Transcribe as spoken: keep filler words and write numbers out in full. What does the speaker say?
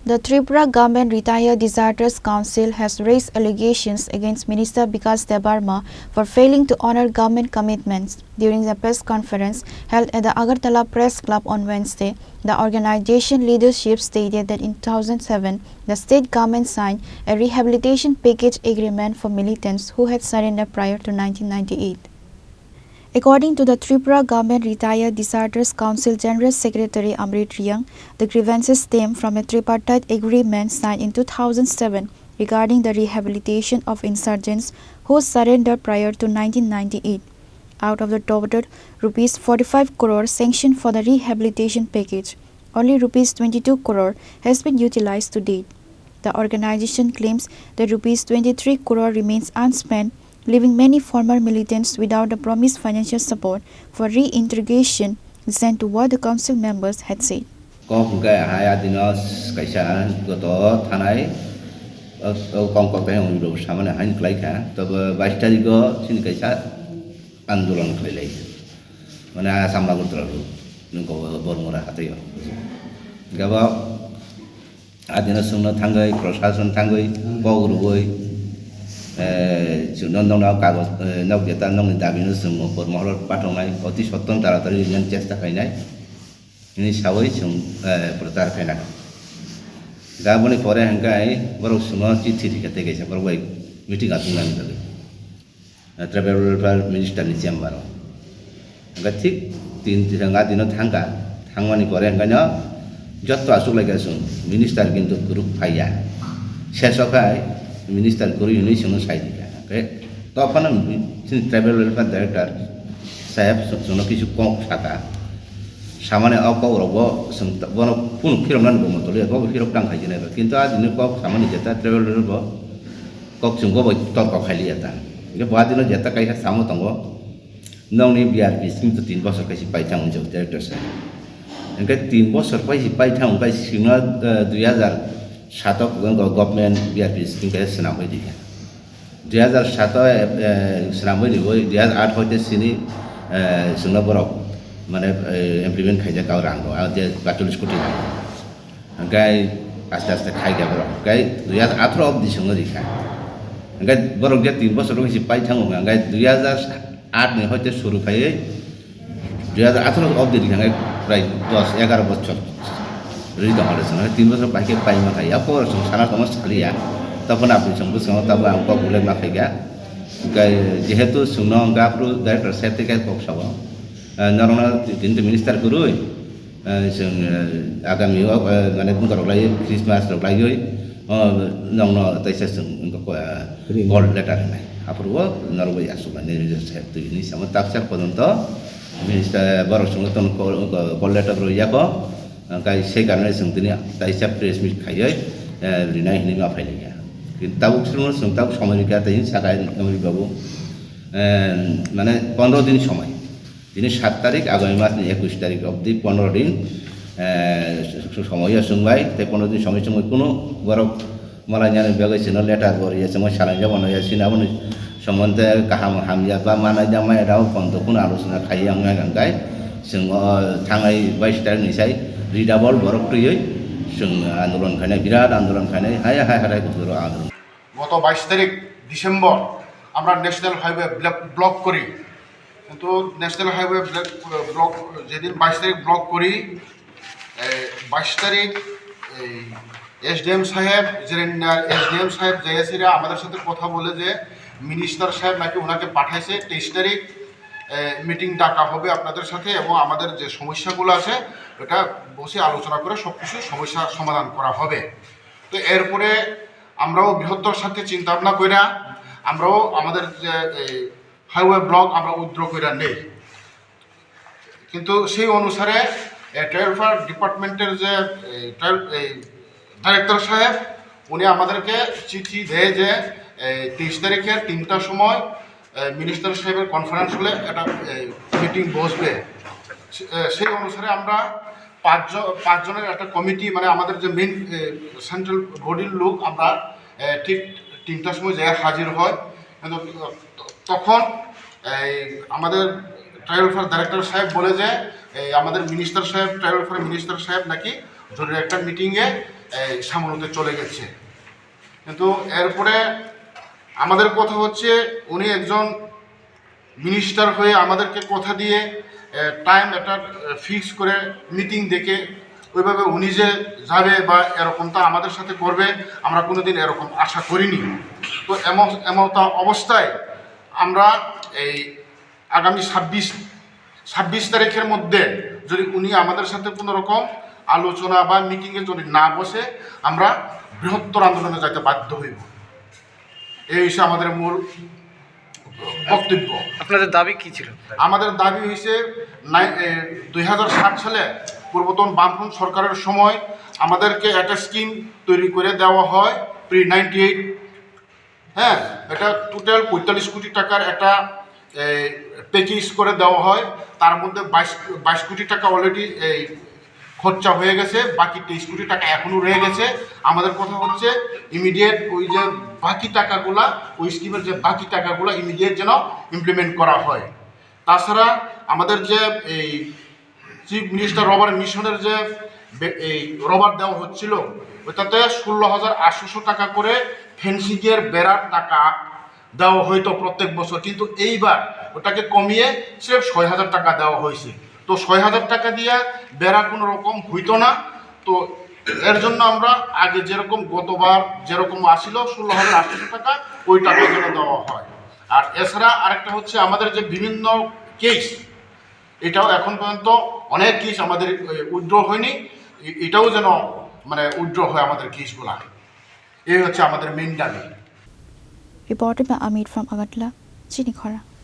The Tripura Government Retired Disasters Council has raised allegations against Minister Bikash Debbarma for failing to honor government commitments. During a press conference held at the Agartala Press Club on Wednesday, the organization leadership stated that in two thousand seven, the state government signed a rehabilitation package agreement for militants who had surrendered prior to nineteen ninety-eight. According to the Tripura Government Retired Disasters Council General Secretary Amrit Reang, the grievances stem from a tripartite agreement signed in two thousand seven regarding the rehabilitation of insurgents who surrendered prior to nineteen ninety-eight. Out of the total rupees forty-five crore sanctioned for the rehabilitation package, only rupees twenty-two crore has been utilized to date. The organization claims that rupees twenty-three crore remains unspent, leaving many former militants without the promised financial support for reintegration, listen to what the council members had said. Kok hwnkhe hai adino kaisa goto thanai, o, o kok kok tai wngwi rw samani haino khlai kha. Tobo bais tarikgo chini kaisa andolon khlai lai. Mane Chamba Agartala road, nungkho Bormura hatio. Gabo adino chwngno thangwi, prosason thangwi, kok rwwi, eh, chwngno nokna kagoj, eh, nok jeta nokni dabino chwng upor mohoro pathoknai, oti sotton taratari rinani chesta khainai. Hwnwi sawi chwng, eh, prochar khaina. Da boni pore hwnkhe borok chwngno chithi rikha tei kaisa borok bai meeting achuknani bagwi. Eh, Tribal Welfare Minister ni chamber o. Hwnkhe thik tin, tin, nga dino thangkha, thangmani pore hwnkhe no jotto achuk laikha chwng, minister kintu kwrwk phaiya. Seso khai minister kwrwi hwnwi chwngno sai rikha. Hwnkhe tophano chini Tribal Welfare Director saheb chwngno kisu kok saka. Samani o kok rokbo chwng bono kunu phiroknani bo motoli, bobo phirok tang khaijinai ba. Kintu a dini kok samani jeta Tribal Welfare bo kok chwng bobo torko khailiya ta. Hwnkhe bo a dino jeta kaisa samo tongo. Nokni B R P scheme to tin bosor kaisa paithang hwnjak director sir. Hwnkhe tin bosor paisi paithang hwnkhe singno, eh, dui hazar sato go-, government B R P scheme kaisa swnamwi rikha. Dui hazar sato, eh, eh, swnamwi riwi dui hazar aat hoite sini, eh, singno borok mane, eh, implement khaijak o rang rok, ah, je batol scooty rang rok. Hwnkhe aste aste khai kha borok. Hwnkhe dui hazar atharo obdi swngo rikha. Hwnkhe borok je tin bosor wngwi se paithango, hwnkhe dui hazar aat ni hoite suru khaiwi dui hazar atharo obdi rikha, hwnkhe prai dos egaroh bosor rwi tongkha le chwng. Tin bosor bai khe paima khai. Yapor chwng sana tongma saliya. Tabukhe aboni chwng bwskango tabuk ang kok uaima khaikha. Hwnkhe jehetu chwngno hwnkhe aphuru director sir tei khe kok sao. Eh, norokno tini minister kwrwi. Eh, chwng, eh, agami o, eh, mane bwkha rok lai, Christmas rok laiwi, oh, nokno taisa chwng wngkha, eh, Ring. Call letter hinai. Aphuru o norok bai aswk bai nini saheb twi hinwi samo taksa pojonto minister borok chwngno tono call, call letter rw yako. Hwnkhe sei karone chwng tini taisa press meet khaiwi, eh, rinai hinwi ma phailikha. Tabuk chwngno chwng tabuk somoi rikha tei saka wngwi babu, eh, mane pondro din somoi. Tini sat tarik, agami mas ni ekush tarik obdi pondro din, eh, somoyo chwng bai, tei pondro din somoi chwngwi kunu borok malai nani bagwi chwngno letter bo rwya, chwngno salai jabo nw ya, chini aboni somonte kaham hamya ba manai da maya da o pon dokun alochona khai yang nai hwnkhe chwng o thangnai bais tarik ni sai ridabol borok twiwi chwng andolon khainai, birat andolon khainai, hai hai hai kuchuro andolon. গত বাইশ তারিখ ডিসেম্বর আমরা national highway block, block করি, কিন্তু national highway block, block যেদিন বাইশ তারিখ ব্লক করি, এই বাইশ তারিখ এই এসডিএম সাহেব, জেরেন্ডার এসডিএম সাহেব জেএসিরা আমাদের সাথে কথা বলে যে মিনিস্টার সাহেব নাকি ওনাকে পাঠাইছে তেইশ তারিখ মিটিং ডাকা হবে আপনাদের সাথে এবং আমাদের যে সমস্যাগুলো আছে ওটা বসে আলোচনা করে সব কিছু সমস্যা সমাধান করা হবে। তো এরপরে আমরাও বৃহত্তর স্বার্থে চিন্তা ভাবনা কইরা আমরাও আমাদের যে এই হাইওয়ে ব্লক আমরা উইথড্র কইরা নেই, কিন্তু সেই অনুসারে ট্রাইবেল ওয়েলফেয়ার ডিপার্টমেন্টের যে এই ট্রাইবেল এই ডাইরেক্টর সাহেব উনি আমাদেরকে চিঠি দেয় যে এই তেইশ তারিখে তিনটার সময় মিনিস্টার সাহেবের কনফারেন্স হলে একটা মিটিং বসবে। সে- এ, সেই অনুসারে আমরা পাঁচজন পাঁচজনের একটা কমিটি, মানে আমাদের যে মেইন সেন্ট্রাল বডির লোক আমরা এ, ঠিক তিনটার সময় যাই হাজির হয়। কিন্তু তখন এই আমাদের ট্রাইবেল ওয়েলফেয়ার ডাইরেক্টর সাহেব বলে যে এই আমাদের মিনিস্টার সাহেব, ট্রাইবেল ওয়েলফেয়ার মিনিস্টার সাহেব নাকি জরুরি একটা মিটিংয়ে এই সামরুতে চলে গেছে। কিন্তু এরপরে আমাদের কথা হচ্ছে, উনি একজন মিনিস্টার হয়ে আমাদেরকে কথা দিয়ে টাইম একটা ফিক্স করে মিটিং ডেকে ওইভাবে উনি যে যাবে বা এরকমটা আমাদের সাথে করবে, আমরা কোনোদিন এরকম আশা করিনি। তো এমন এমনটা অবস্থায় আমরা এই আগামী ছাব্বিশ ছাব্বিশ তারিখের মধ্যে যদি উনি আমাদের সাথে কোনো রকম আলোচনা বা মিটিংয়ে যদি না বসে, আমরা বৃহত্তর আন্দোলনে যাইতে বাধ্য হইব। এই হচ্ছে আমাদের মূল বক্তব্য। আপনাদের দাবি কি ছিল? আমাদের দাবি হয়েছে নাই, এ, দুই হাজার সাত সালে পূর্বতন বামফ্রন্ট সরকারের সময় আমাদেরকে একটা স্কিম তৈরি করে দেওয়া হয়, প্রি নাইনটি এইট। হ্যাঁ, এটা টোটাল পঁয়তাল্লিশ কোটি টাকার একটা প্যাকেজ করে দেওয়া হয়। তার মধ্যে বাইশ বাইশ কোটি টাকা অলরেডি এই খরচা হয়ে গেছে, বাকি তেইশ কোটি টাকা এখনও রয়ে গেছে। আমাদের কথা হচ্ছে ইমিডিয়েট ওই যে বাকি টাকাগুলা, ওই স্কিমের যে বাকি টাকাগুলা ইমিডিয়েট যেন ইমপ্লিমেন্ট করা হয়। তাছাড়া আমাদের যে এই চিফ মিনিস্টার রবার মিশনের যে বে- এই রবার দেওয়া হচ্ছিল, ওটাতে ষোলো হাজার আটশোশো টাকা করে ফেন্সিংয়ের বেড়ার টাকা দেওয়া হইতো প্রত্যেক বছর, কিন্তু এইবার ওটাকে কমিয়ে স্রেফ ছয় হাজার টাকা দেওয়া হয়েছে। তো ছয় হাজার টাকা দিয়ে বেড়া কোনো রকম হইতো না। তো এর জন্য আমরা আগে যেরকম গতবার যেরকম আসিল ষোলো হাজার আটশোশো টাকা, ওই টাকা যেন দেওয়া হয়। আর এছাড়া আরেকটা হচ্ছে আমাদের যে বিভিন্ন কেস, এটাও এখন পর্যন্ত অনেক কেস আমাদের উইথড্র হয়নি, এ- এটাও যেন মানে উইথড্র হয় আমাদের কেসগুলা। এই হচ্ছে আমাদের মেইন দাবি। Reported by Amit from Agartala, Chini Khora.